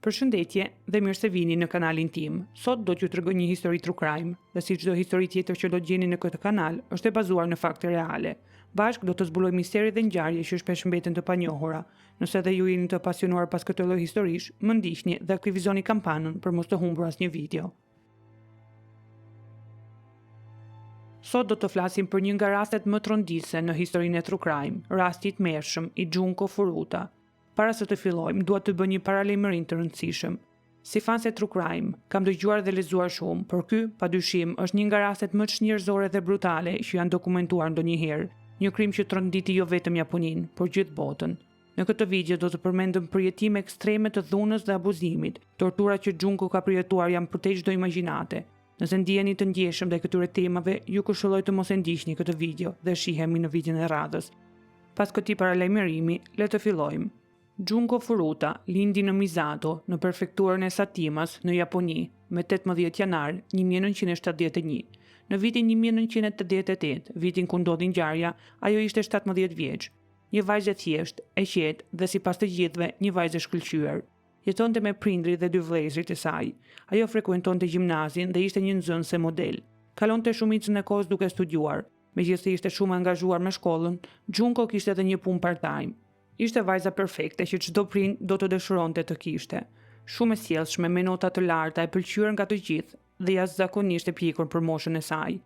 Përshëndetje dhe mirë se vini në kanalin tim. Sot do t'ju tregoj një histori true crime dhe si çdo histori tjetër që do të gjeni në këtë kanal, është e bazuar në fakte reale. Bashkë do të zbulojmë mistere dhe ngjarje që shpesh mbeten të panjohura. Nëse edhe ju jeni të pasionuar pas këtë lloj historish, më ndiqni dhe aktivizoni kampanën për mos të humbur asnjë video. Sot do të flasim për një nga rastet më tronditëse në historinë e true crime, rasti i tmerrshëm i Junko Furuta. Para se të fillojmë, dua të bëj një paralajmërim të rëndësishëm. Si fanse true crime, kam dëgjuar dhe lexuar shumë, por ky, padyshim, është një nga rastet më çnjerëzore dhe brutale që janë dokumentuar ndonjëherë. Një krim që tronditi jo vetëm Japoninë, por gjithë botën. Në këtë video do të përmendim përjetime ekstreme të dhunës dhe abuzimit. Torturat që Junko ka përjetuar janë përtej çdo imagjinate. Nëse ndiheni të ndjeshëm ndaj këtyre temave, ju këshilloj të mos e ndiqni këtë video dhe shihemi në videon e radhës. Pas këtij paralajmërimi, le të fillojmë. Junko Furuta lindi në Misato, në prefekturën e Saitimas, në Japoni, me 18 janar 1971. Në vitin 1988, vitin ku ndodhi ngjarja, ajo ishte 17 vjeç. Një vajzë e thjeshtë, e qetë dhe sipas të gjithëve, një vajzë e shkëlqyer. Jetonte me prindërit dhe dy vëllezërit e saj. Ajo frekuentonte gjimnazin dhe ishte një nxënëse model. Kalonte shumicën e kohës duke studiuar. Megjithëse ishte shumë e angazhuar me shkollën, Junko kishte edhe një punë part-time. Ishte vajza perfekte që çdo prind do të dëshironte të kishte. Shumë e sjellshme, me nota të larta, e pëlqyer nga të gjithë dhe jashtëzakonisht e pjekur për moshën e saj.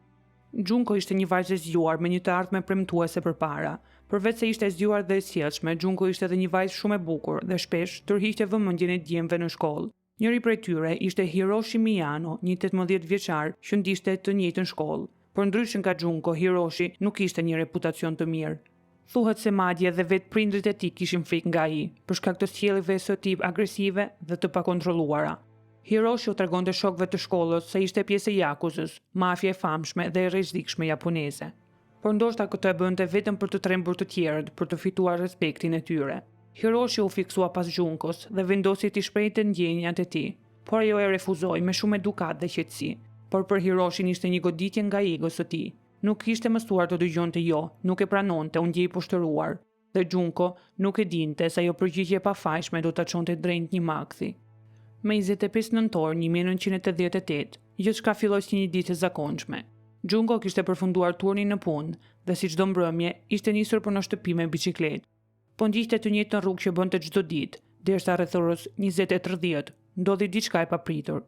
Junko ishte një vajzë e zgjuar me një të ardhme premtuese përpara. Përveç se ishte e zgjuar dhe e sjellshme, Junko ishte edhe një vajzë shumë e bukur dhe shpesh tërhiqte vëmendjen e djemve në shkollë. Njëri prej tyre ishte Hiroshi Miyano, një 18 vjeçar që ndiqte të njëjtën shkollë. Por ndryshe nga Junko, Hiroshi nuk kishte një reputacion të mirë. Thuhet se madje edhe vetë prindërit e tij kishin frikë nga ai, për shkak të sjelljeve së tij agresive dhe të pakontrolluara. Hiroshi u tregonte shokëve të shkollës se ishte pjesë e Yakuzës, mafia e famshme dhe e rrezikshme japoneze. Por ndoshta këtë e bënte vetëm për të trembur të tjerët, për të fituar respektin e tyre. Hiroshi u fiksua pas Junkos dhe vendosi t'i shprehte ndjenjat e tij, por ajo e refuzoi me shumë edukat dhe qetësi. Por për Hiroshin ishte një goditje ndaj egos së tij. Nuk ishte mësuar të dëgjonte jo, nuk e pranonte, u ndje i poshtëruar. Dhe Junko nuk e dinte se ajo përgjigje e pafajshme do ta çonte drejt një makthi. Me 25 nëntor 1988, gjithçka filloi si një ditë e zakonshme. Junko kishte përfunduar turnin në punë dhe si çdo mbrëmje ishte nisur për në shtëpi me biçikletë. Po ndiqte të njëjtën rrugë që bënte çdo ditë, derisa rreth orës 20:30 ndodhi diçka e papritur.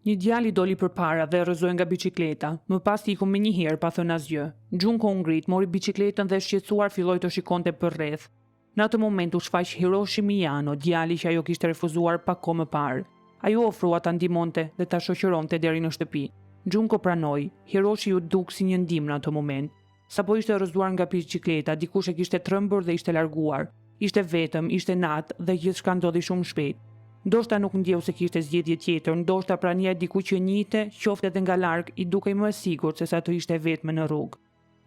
Një djalë i doli përpara dhe e rrëzoi nga biçikleta, më pas iku menjëherë pa thënë asgjë. Junko u ngrit, mori biçikletën dhe e shqetësuar filloi të shikonte përreth. Në atë moment u shfaq Hiroshi Miyano, djali që ajo kishte refuzuar pak kohë më parë. Ai u ofrua ta ndihmonte dhe ta shoqëronte deri në shtëpi. Junko pranoi. Hiroshi iu duk si një ndihmë në atë moment. Sapo ishte rrëzuar nga biçikleta, dikush e kishte trembur dhe ishte larguar. Ishte vetëm, ishte natë dhe gjithçka ndodhi shumë shpejt. Ndoshta nuk ndjeu se kishte zgjidhje tjetër, ndoshta prania e dikujt që e njihte, qoftë edhe nga larg, i dukej më e sigurt sesa të ishte e vetme në rrugë.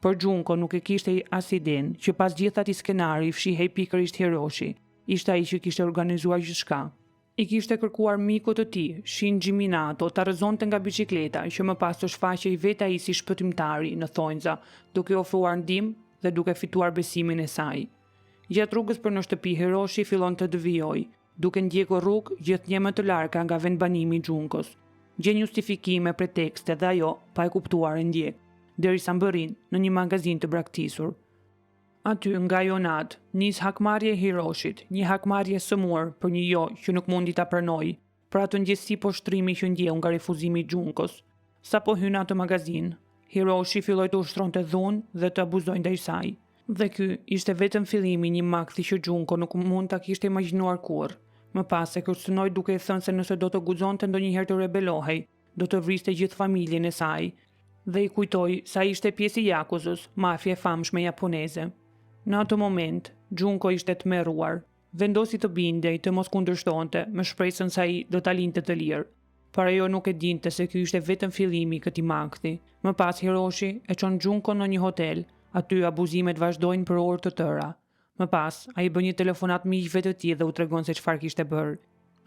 Por Junko nuk e kishte as idenë që pas gjithë atij skenari fshihej pikërisht Hiroshi. Ishte ai që kishte organizuar gjithçka. I kishte kërkuar mikut të tij, Shinji Minato, ta rrëzonte nga biçikleta, që më pas të shfaqej vetë ai si shpëtimtari, në thonjza, duke ofruar ndihmë dhe duke fituar besimin e saj. Gjatë rrugës për në shtëpi Hiroshi fillon të devijojë, duke ndjekur rrugë gjithnjë më të larga nga vendbanimi i Junkos. Gjen justifikime, pretekste dhe ajo, pa e kuptuar e ndjek, derisa mbërrin në një magazinë të braktisur. Aty, nga ajo natë, nis hakmarrja e Hiroshit, një hakmarrje e sëmurë për një jo që nuk mundi ta pranojë, për atë ndjesi poshtërimi që ndjeu nga refuzimi i Junkos. Sapo hyn në atë magazinë, Hiroshi filloi të ushtronte dhunë dhe të abuzojë ndaj saj. Dhe ky ishte vetëm fillimi i një makthi që Junko nuk mund ta kishte imagjinuar kurrë. Më pas e kërcënoi duke i thënë se nëse do të guxonte ndonjëherë të rebelohej, do të vriste gjithë familjen e saj dhe i kujtoi se ai ishte pjesë e Yakuzës, mafia e famshme japoneze. Në atë moment, Junko ishte tmerruar. Vendosi të bindej, të mos kundërshtonte, me shpresën se ai do ta linte të lirë. Por ajo nuk e dinte se ky ishte vetëm fillimi i këtij makthi. Më pas Hiroshi e çon Junkon në një hotel, aty abuzimet vazhdojnë për orë të tëra. Më pas, ai bën një telefonatë miqve të tij dhe u tregon se çfarë kishte bërë.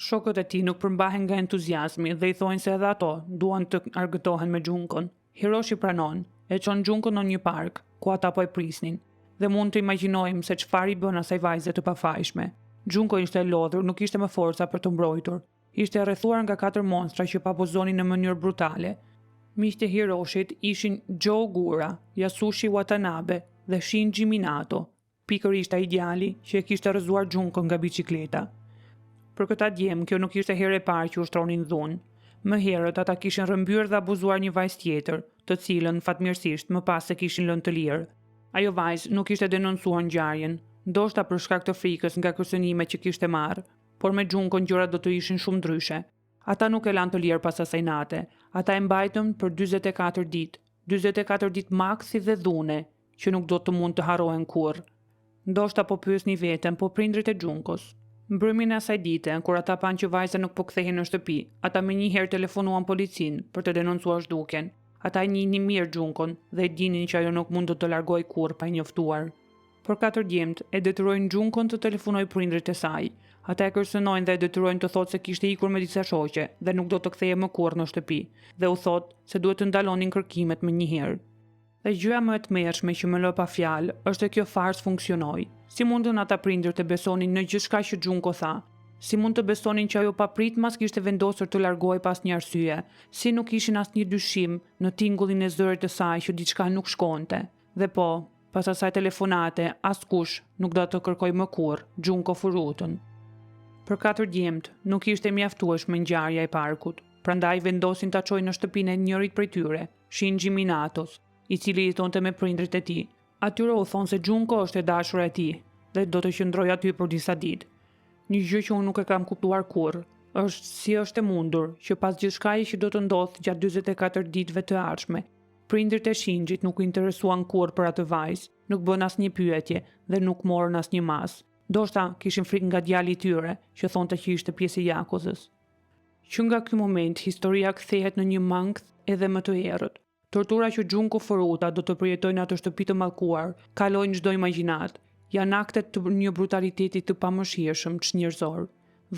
Shokët e tij nuk përmbahen nga entuziazmi dhe i thonë se edhe ato duan të argëtohen me Junkon. Hiroshi pranon, e çon Junkon në një park, ku ata po e prisnin. Dhe mund të imagjinojmë se çfarë i bën asaj vajze të pafajshme. Junko ishte e lodhur, nuk kishte më forca për t'u mbrojtur. Ishte e rrethuar nga katër monstra që po abuzonin në mënyrë brutale. Miqtë e Hiroshit ishin Joe Ogura, Yasushi Watanabe dhe Shinji Minato, pikërisht ai djali që e kishte rrëzuar Junkon nga biçikleta. Për këta djem, kjo nuk ishte hera e parë që ushtronin dhunë. Më herët ata kishin rrëmbyer dhe abuzuar një vajzë tjetër, të cilën, fatmirësisht, më pas e kishin lënë të lirë. Ajo vajzë nuk kishte denoncuar ngjarjen, ndoshta për shkak të frikës nga kërcënimet që kishte marrë, por me Junkon gjërat do të ishin shumë ndryshe. Ata nuk e lanë të lirë pas asaj nate. Ata e mbajtën për 44 ditë. 44 ditë makthi dhe dhune, që nuk do të mund të harrohen kurrë. Ndoshta po pyesni veten, po prindërit e Junkos. Mbrëmjen e asaj dite, kur ata panë që vajza nuk po kthehej në shtëpi, ata menjëherë telefonuan policinë për të denoncuar zhdukjen. Ata e njihnin mirë Junkon dhe e dinin që ajo nuk mund të largohej kurrë pa i njoftuar. Por katër djemtë e detyrojnë Junkon të telefonojë prindërit e saj. Ata e kërcënojnë dhe e detyrojnë të thotë se kishte ikur me disa shoqe dhe nuk do të kthehej më kurrë në shtëpi, dhe u thotë se duhet të ndalonin kërkimet menjëherë. Dhe gjëja më e tmerrshme që më lë pa fjalë është se kjo farsë funksionoi. Si mundën ata prindër të besonin në gjithçka që Junko tha? Si mund të besonin që ajo papritmas kishte vendosur të largohej pa asnjë arsye? Si nuk kishin asnjë dyshim në tingullin e zërit të saj që diçka nuk shkonte? Dhe po, pas asaj telefonate, askush nuk do të kërkojë më kurrë Junko Furutën. Për katër djemtë, nuk ishte mjaftueshme ngjarja e parkut, prandaj vendosin ta çojnë në shtëpinë e njërit prej tyre, Shinji Minatos, i cili jetonte me prindërit e tij. Atyre u thonë se Junko është e dashura e tij dhe do të qëndrojë aty për disa ditë. Një gjë që unë nuk e kam kuptuar kurrë, është si është e mundur që pas gjithçkaje që do të ndodhë gjatë 44 ditëve të ardhshme, prindërit e Shinjit nuk u interesuan kurrë për atë vajzë, nuk bënë asnjë pyetje dhe nuk morën asnjë masë. Ndoshta kishin frikë nga djali i tyre, që thonte që ishte pjesë e Jakuzës. Që nga ky moment, historia kthehet në një mankth edhe më të errët. Tortura që Junko Furuta do të përjetojë në atë shtëpi të mallkuar, kalojnë çdo imagjinatë. Janë akte të një brutaliteti të pamëshirshëm çnjerëzor.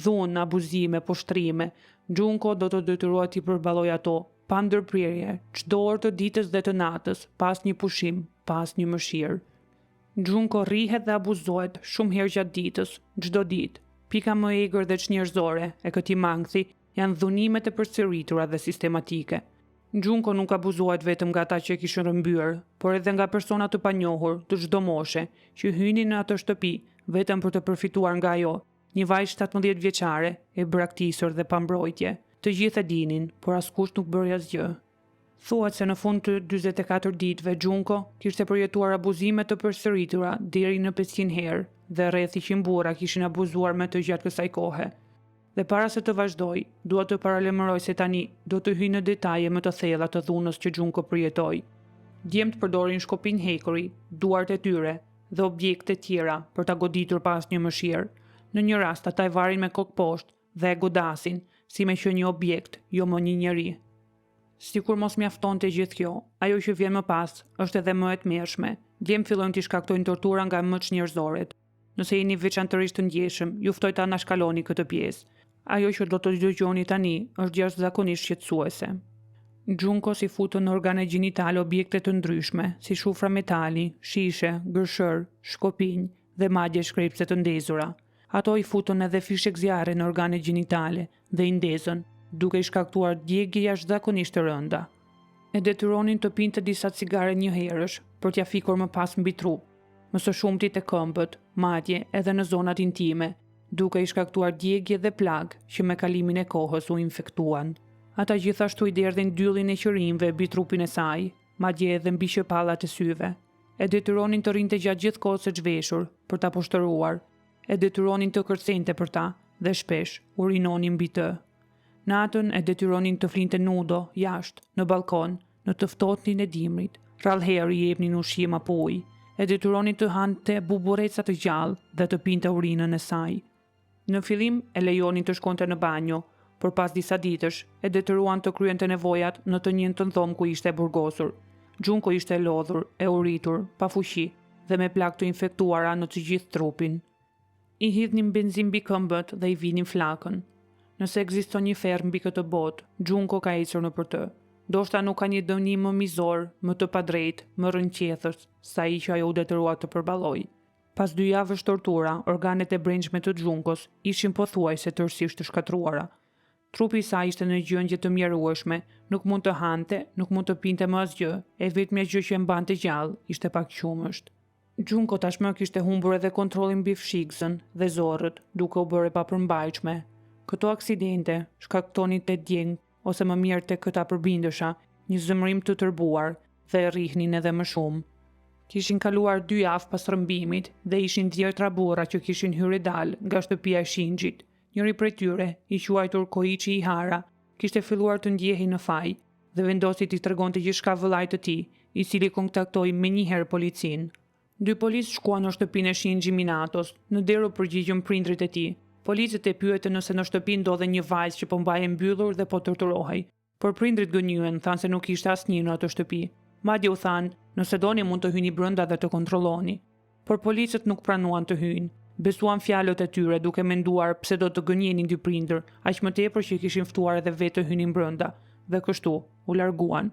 Dhunë, abuzime, poshtrime, Junko do të detyrohet t'i përballojë ato, pa ndërprerje, çdo orë të ditës dhe të natës, pa asnjë pushim, pa asnjë mëshirë. Junko rrihet dhe abuzohet shumë herë gjatë ditës, çdo ditë. Pika më e egër dhe çnjerëzore e këtij mankthi janë dhunimet e përsëritura dhe sistematike. Junko nuk abuzohet vetëm nga ata që e kishin rrëmbyer, por edhe nga persona të panjohur, të çdo moshe, që hynin në atë shtëpi vetëm për të përfituar nga ajo, një vajzë 17 vjeçare, e braktisur dhe pa mbrojtje. Të gjithë e dinin, por askush nuk bëri asgjë. Thuhet se në fund të 44 ditëve Junko kishte përjetuar abuzime të përsëritura deri në 500 herë dhe rreth 100 burra kishin abuzuar me të gjatë kësaj kohe. Dhe para se të vazhdoj, dua të paralajmëroj se tani do të hyj në detaje më të thella të dhunës që Junko përjetoi. Djemtë përdorin shkopinj hekuri, duart e tyre dhe objekte tjera për ta goditur pa asnjë mëshirë. Në një rast ata e varin me kokë poshtë dhe e godasin, si me qenë një objekt, jo më një njeri. Sikur mos mjaftonte gjithë kjo, ajo që vjen më pas është edhe më e tmerrshme. Djemtë fillojnë t'i shkaktojnë tortura nga më çnjerëzoret. Nëse jeni veçanërisht të ndjeshëm, ju ftoj ta anashkaloni këtë pjesë. Ajo që do të dëgjoni tani është jashtëzakonisht shqetësuese. Junkos i futën në organet gjenitale objekte të ndryshme, si shufra metali, shishe, gërshërë, shkopinj dhe madje shkrepse të ndezura. Ato i futën edhe fishekzjarre në organet gjenitale dhe i ndezën, duke i shkaktuar djegie jashtëzakonisht të rënda. E detyronin të pinte disa cigare njëherësh për t'ia fikur më pas mbi trup, më së shumti te këmbët, madje edhe në zonat intime, duke i shkaktuar djegie dhe plagë që me kalimin e kohës u infektuan. Ata gjithashtu i derdhin dyllin e qirinjve mbi trupin e saj, madje edhe mbi qepallat e syve. E detyronin të rrinte gjatë gjithë kohës e zhveshur, për ta poshtëruar. E detyronin të kërcente për ta dhe shpesh urinonin mbi të. Natën e detyronin të flinte nudo, jashtë, në ballkon, në të ftohtin e dimrit. Rrallëherë i jepnin ushqim apo ujë. E detyronin të hante buburreca të gjallë dhe të pinte urinën e saj. Në fillim e lejonin të shkonte në banjo, por pas disa ditësh e detyruan të kryente nevojat në të njëjtën dhomë ku ishte e burgosur. Junko ishte e lodhur, e uritur, pa fuqi dhe me plagë të infektuara në të gjithë trupin. I hidhnin benzinë mbi këmbët dhe i vinin flakën. Nëse ekziston një ferr mbi këtë botë, Junko ka ecur nëpër të. Ndoshta nuk ka një dënim më mizor, më të padrejtë, më rrëqethës, se ai që ajo u detyrua të përballojë. Pas dy javësh tortura, organet e brendshme të Junkos ishin pothuajse tërësisht të shkatërruara. Trupi i saj ishte në gjendje të mjerueshme, nuk mund të hante, nuk mund të pinte më asgjë, e vetmja gjë që e mbante gjallë ishte pak qumësht. Junko tashmë kishte humbur edhe kontrollin mbi fshikëzën dhe zorrët, duke u bërë e papërmbajtshme. Këto aksidente shkaktonin te djemtë, ose më mirë te këta përbindësha, një zemërim të tërbuar dhe e rrihnin edhe më shumë. Kishin kaluar dy javë pas rrëmbimit dhe ishin dhjetëra burra që kishin hyrë e dalë nga shtëpia e Shinjit. Njëri prej tyre, i quajtur Koichi Ihara, kishte filluar të ndjehej në faj dhe vendosi t'i tregonte gjithçka vëllait të tij, i cili kontaktoi menjëherë policinë. Dy policë shkuan në shtëpinë e Shinji Minatos. Në derë u përgjigjën prindërit e tij. Policët e pyetën nëse në shtëpi ndodhej një vajzë që po mbahej e mbyllur dhe po torturohej. Por prindërit gënjyen, thanë se nuk kishte asnjë në atë shtëpi. Madje u thanë, nëse doni mund të hyni brenda dhe të kontrolloni. Por policët nuk pranuan të hyjnë. Besuan fjalët e tyre duke menduar pse do të gënjenin dy prindër, aq më tepër që i kishin ftuar edhe vetë të hynin brenda. Dhe kështu, u larguan.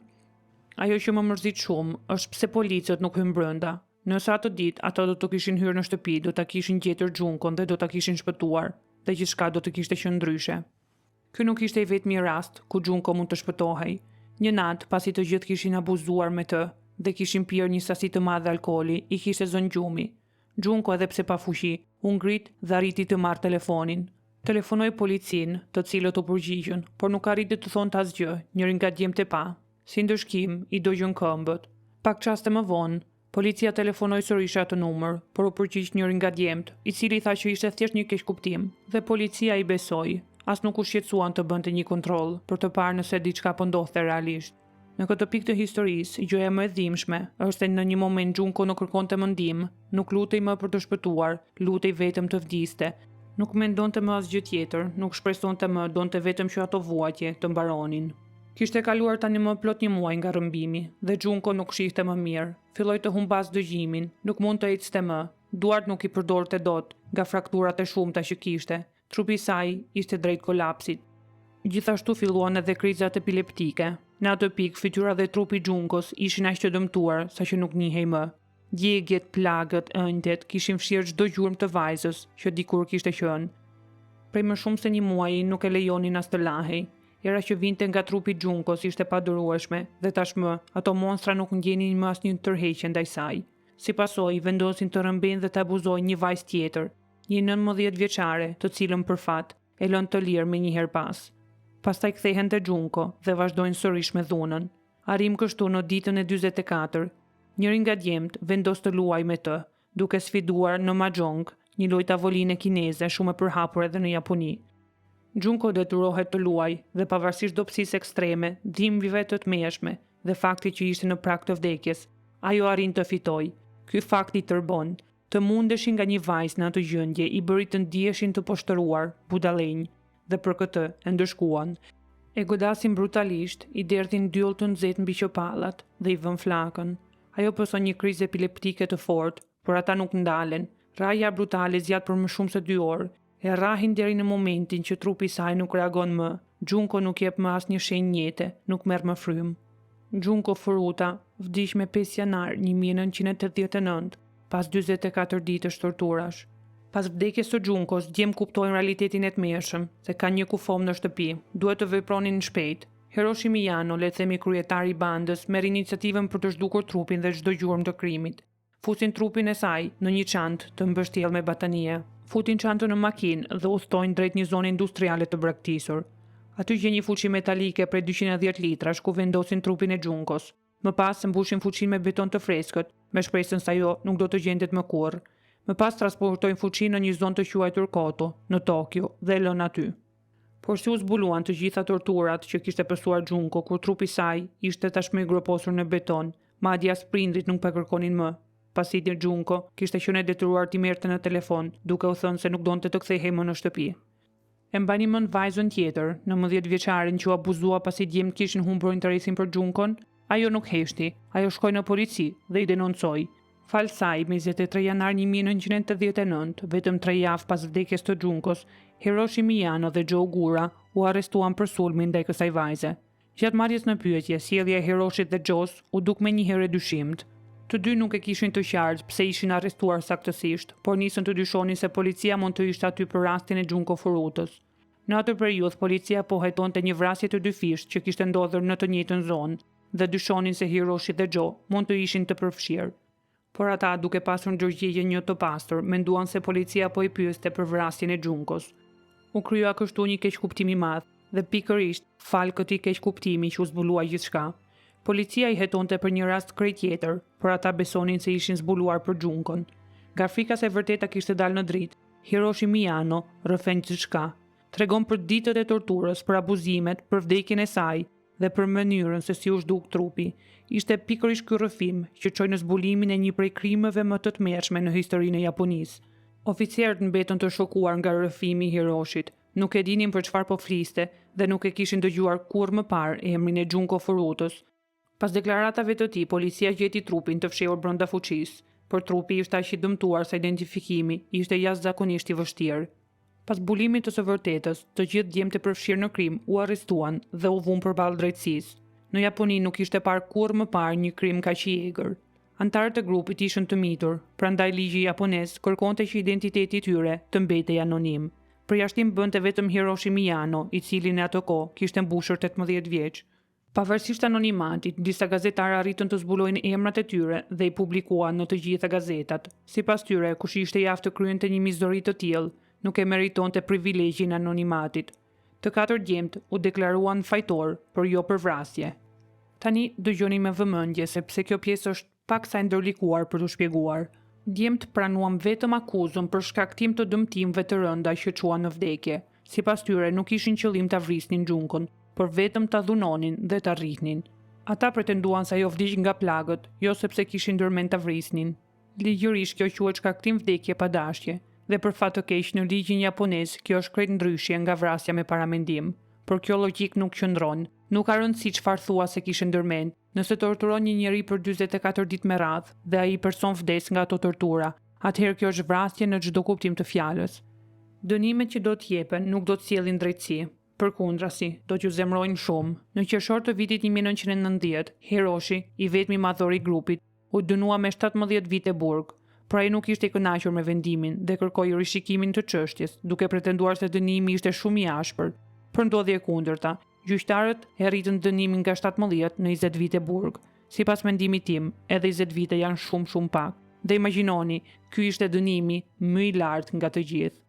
Ajo që më mërzit shumë është pse policët nuk hynë brenda. Nëse atë ditë ata do të kishin hyrë në shtëpi, do ta kishin gjetur Junkon dhe do ta kishin shpëtuar, dhe gjithçka do të kishte qenë ndryshe. Ky nuk ishte i vetmi rast ku Junko mund të shpëtohej. Një natë, pasi të gjithë kishin abuzuar me të dhe kishin pirë një sasi të madhe alkooli, i kishte zënë gjumi. Junko edhe pse pa fuqi, u ngrit dhe arriti të marrë telefonin. Telefonoi policinë, të cilët u përgjigjën, por nuk arriti të thonte asgjë, njëri nga djemtë e pa. Si ndëshkim, i dogjën këmbët. Pak çaste më vonë, policia telefonoi sërish atë numër, por u përgjigj njëri nga djemtë, i cili tha që ishte thjesht një keqkuptim. Dhe policia i besoi. As nuk u shqetësuan të bënte një kontroll, për të parë nëse diçka po ndodhte realisht. Në këtë pikë të historisë, gjëja më e dhimbshme është se në një moment Junko nuk kërkonte më ndihmë, nuk lutej më për të shpëtuar, lutej vetëm të vdiste. Nuk mendonte më asgjë tjetër, nuk shpresonte më, donte vetëm që ato vuajtje të mbaronin. Kishte kaluar tani më plot një muaj nga rrëmbimi dhe Junko nuk shihte më mirë. Filloi të humbasë dëgjimin, nuk mund të ecte më, duart nuk i përdorte dot nga frakturat e shumta që kishte. Trupi i saj ishte drejt kolapsit. Gjithashtu filluan edhe krizat epileptike. Në atë pikë, fytyra dhe trupi i Junkos ishin aq të dëmtuar saqë nuk njihej më. Djegiet, plagët, ënjtjet kishin fshirë çdo gjurmë të vajzës që dikur kishte qenë. Prej më shumë se një muaji nuk e lejonin as të lahej. Era që vinte nga trupi i Junkos ishte e padurueshme dhe tashmë ato monstra nuk ndjenin më asnjë tërheqje ndaj saj. Si pasojë, vendosin të rrëmbejnë dhe të abuzojnë një vajzë tjetër, një 19 vjeçare, të cilën për fat, e lënë të lirë menjëherë pas. Pastaj kthehen te Junko dhe vazhdojnë sërish me dhunën. Arrijmë kështu në ditën e 44. Njëri nga djemtë vendos të luajë me të, duke sfiduar në mahjong, një lojë tavoline kineze shumë e përhapur edhe në Japoni. Junko detyrohet të luajë dhe pavarësisht dobësisë ekstreme, dhimbjeve të tmerrshme dhe faktit që ishte në prag të vdekjes, ajo arrin të fitojë. Ky fakt i tërbon. Të mundeshin nga një vajzë në atë gjendje i bëri të ndiheshin të poshtëruar, budallenj, dhe për këtë e ndëshkuan. E godasin brutalisht, i derdhin dyll të nxehtë mbi qopallat dhe i vënë flakën. Ajo pëson një krizë epileptike të fortë, por ata nuk ndalen. Rrahja brutale zgjat për më shumë se dy orë. E rrahin deri në momentin që trupi i saj nuk reagon më. Junko nuk jep më asnjë shenjë jete, nuk merr më frymë. Junko Furuta vdiq me 5 janar 1989, pas 44 ditësh torturash. Pas vdekjes së Junkos, djemtë kuptojnë realitetin e tmerrshëm, se kanë një kufomë në shtëpi, duhet të vepronin shpejt. Hiroshi Miyano, le të themi kryetari i bandës, merr iniciativën për të zhdukur trupin dhe çdo gjurmë të krimit. Fusin trupin e saj në një çantë të mbështjellë me batanije. Futin çantën në makinë dhe udhëtojnë drejt një zone industriale të braktisur. Aty gjejnë një fuçi metalike prej 210 litrash ku vendosin trupin e Junkos. Më pas mbushin fuçinë me beton të freskët, me shpresën se ajo nuk do të gjendet më kurrë. Më pas transportojnë fuçinë në një zonë të quajtur Koto, në Tokyo, dhe e lënë aty. Por si u zbuluan të gjitha torturat që kishte pësuar Junko kur trupi i saj ishte tashmë i groposur në beton, madje as prindrit nuk po e kërkonin më, pasi Junko kishte qenë e detyruar t'i merrte në telefon, duke u thënë se nuk donte të kthehej më në shtëpi. E mbani mend vajzën tjetër, 19 vjeçaren që u abuzua pasi djemtë kishin humbur interesin për Junkon? Ajo nuk heshti, ajo shkoi në polici dhe i denoncoi. Falë saj, me 23 janar 1989, vetëm tre javë pas vdekjes të Junkos, Hiroshi Miyano dhe Joe Gura u arrestuan për sulmin ndaj kësaj vajze. Gjatë marrjes në pyetje, sjellja e Hiroshit dhe Joes u duk menjëherë e dyshimtë. Të dy nuk e kishin të qartë pse ishin arrestuar saktësisht, por nisën të dyshonin se policia mund të ishte aty për rastin e Junko Furutës. Në atë periudhë, policia po hetonte një vrasje të dyfishtë që kishte ndodhur në të njëjtën zonë dhe dyshonin se Hiroshi dhe Joe mund të ishin të përfshirë. Por ata, duke pasur ndërgjegjen jo të pastër, menduan se policia po i pyeste për vrasjen e Junkos. U krijua kështu një keqkuptim i madh dhe pikërisht falë këtij keqkuptimi që u zbulua gjithçka. Policia i hetonte për një rast krejt tjetër, por ata besonin se ishin zbuluar për Junkon. Nga frika se e vërteta kishte dalë në dritë, Hiroshi Miyano rrëfen gjithçka. Tregon për ditët e torturës, për abuzimet, për vdekjen e saj dhe për mënyrën se si u zhduk trupi. Ishte pikërisht ky rrëfim që çoi në zbulimin e një prej krimeve më të tmerrshme në historinë e Japonisë. Oficerët mbetën të shokuar nga rrëfimi i Hiroshit, nuk e dinin për çfarë po fliste dhe nuk e kishin dëgjuar kurrë më parë emrin e Junko Furutës. Pas deklaratave të tij, policia gjeti trupin të fshehur brenda fuçisë, por trupi ishte aq i dëmtuar sa identifikimi ishte jashtëzakonisht i vështirë. Pas zbulimit të së vërtetës, të gjithë djemtë e përfshirë në krim u arrestuan dhe u vunë përballë drejtësisë. Në Japoni nuk ishte parë kurrë më parë një krim kaq i egër. Anëtarët e grupit ishin të mitur, prandaj ligji japonez kërkonte që identiteti i tyre të mbetej anonim. Përjashtim bënte vetëm Hiroshi Miyano, i cili në atë kohë kishte mbushur 18 vjeç. Pavarësisht anonimatit, disa gazetarë arritën të zbulojnë emrat e tyre dhe i publikuan në të gjitha gazetat. Sipas tyre, kush ishte i aftë të kryente një mizori të tillë, nuk e meritonte privilegjin e anonimatit. Të katër djemtë u deklaruan fajtorë, por jo për vrasje. Tani dëgjoni me vëmendje sepse kjo pjesë është paksa e ndërlikuar për t'u shpjeguar. Djemtë pranuan vetëm akuzën për shkaktim të dëmtimeve të rënda që çuan në vdekje. Sipas tyre, nuk kishin qëllim ta vrisnin Junkon, por vetëm ta dhunonin dhe ta rrihnin. Ata pretenduan se ajo vdiq nga plagët, jo sepse kishin ndërmend ta vrisnin. Ligjërisht kjo quhet shkaktim vdekje pa dashje, dhe për fat të keq në ligjin japonez kjo është krejt ndryshe nga vrasja me paramendim. Por kjo logjikë nuk qëndron. Nuk ka rëndësi çfarë thua se kishe ndërmend, Nëse torturon një njeri për 44 ditë me radhë dhe ai person vdes nga ato tortura, atëherë kjo është vrasje në çdo kuptim të fjalës. Dënimet që do të jepen nuk do të sjellin drejtësi. Përkundrazi, do t'ju zemërojnë shumë. Në qershor të vitit 1990, Hiroshi, i vetmi madhor i grupit, u dënua me 17 vite burg. Por ai nuk ishte i kënaqur me vendimin dhe kërkoi rishikimin të çështjes, duke pretenduar se dënimi ishte shumë i ashpër. Por ndodhi e kundërta. Gjyqtarët e rritën dënimin nga 17 në 20 vite burg. Sipas mendimit tim, edhe 20 vite janë shumë shumë pak. Dhe imagjinoni, ky ishte dënimi më i lartë nga të gjithë.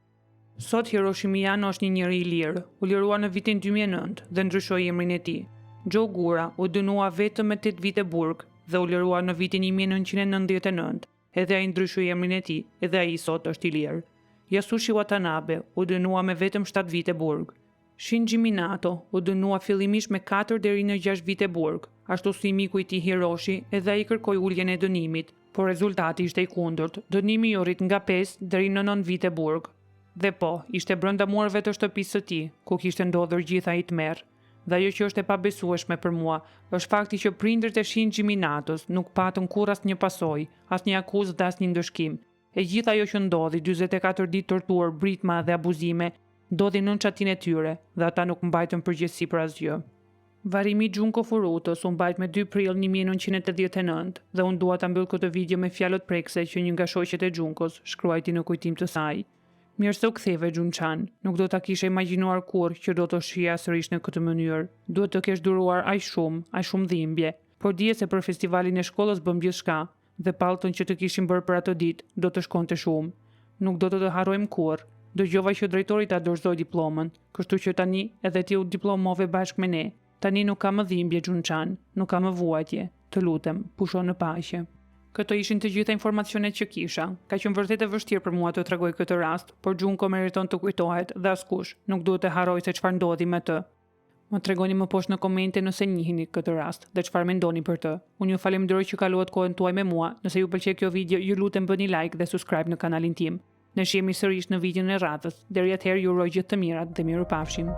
Sot Hiroshi Miyano është një njeri i lirë, u lirua në vitin 2009 dhe ndryshoi emrin e tij. Joe Gura u dënua vetëm me 8 vite burg dhe u lirua në vitin 1999. Edhe ai ndryshoi emrin e tij, edhe ai sot është i lirë. Yasushi Watanabe u dënua me vetëm 7 vite burg. Shinji Minato u dënua fillimisht me 4 deri në 6 vite burg, ashtu si miku i tij Hiroshi, edhe ai kërkoi uljen e dënimit, por rezultati ishte i kundërt. Dënimi iu rrit nga 5 deri në 9 vite burg. Dhe po, ishte brenda mureve të shtëpisë së tij, ku kishte ndodhur gjithë ai tmerr. Dhe ajo që është e pabesueshme për mua, është fakti që prindërit e Shinji Minatos nuk patën kurrë asnjë pasojë, asnjë akuzë dhe asnjë ndëshkim. E gjithë ajo që ndodhi, 44 ditë torturë, britma dhe abuzime, ndodhi nën çatinë e tyre dhe ata nuk mbajtën përgjegjësi për asgjë. Varrimi i Junko Furutës u mbajt me 2 prill 1989 dhe unë dua ta mbyll këtë video me fjalët prekëse që një nga shoqet e Junkos shkruajti në kujtim të saj. Mirë se u ktheve, Jun-chan. Nuk do ta kisha imagjinuar kurrë që do të shihja sërish në këtë mënyrë. Duhet të kesh duruar aq shumë, aq shumë dhimbje. Por dije se për festivalin e shkollës bëmë gjithçka dhe pallton që të kishim bërë për atë ditë do të shkonte shumë. Nuk do të të harrojmë kurrë. Dëgjova që drejtori ta dorëzoi diplomën, kështu që tani edhe ti u diplomove bashkë me ne. Tani nuk ka më dhimbje Jun-chan, nuk ka më vuajtje. Të lutem, pusho në paqe. Këto ishin të gjitha informacionet që kisha. Ka qenë vërtet e vështirë për mua të tregoj këtë rast, por Junko meriton të kujtohet dhe askush nuk duhet të harrojë se çfarë ndodhi me të. Më tregoni më poshtë në komente nëse njihni këtë rast dhe çfarë mendoni për të. Unë ju falenderoj që kaluat kohën tuaj me mua. Nëse ju pëlqeu kjo video, ju lutem bëni like dhe subscribe në kanalin tim. Ne shihemi sërish në videon e radhës. Deri atëherë ju uroj gjithë të mirat dhe mirupafshim.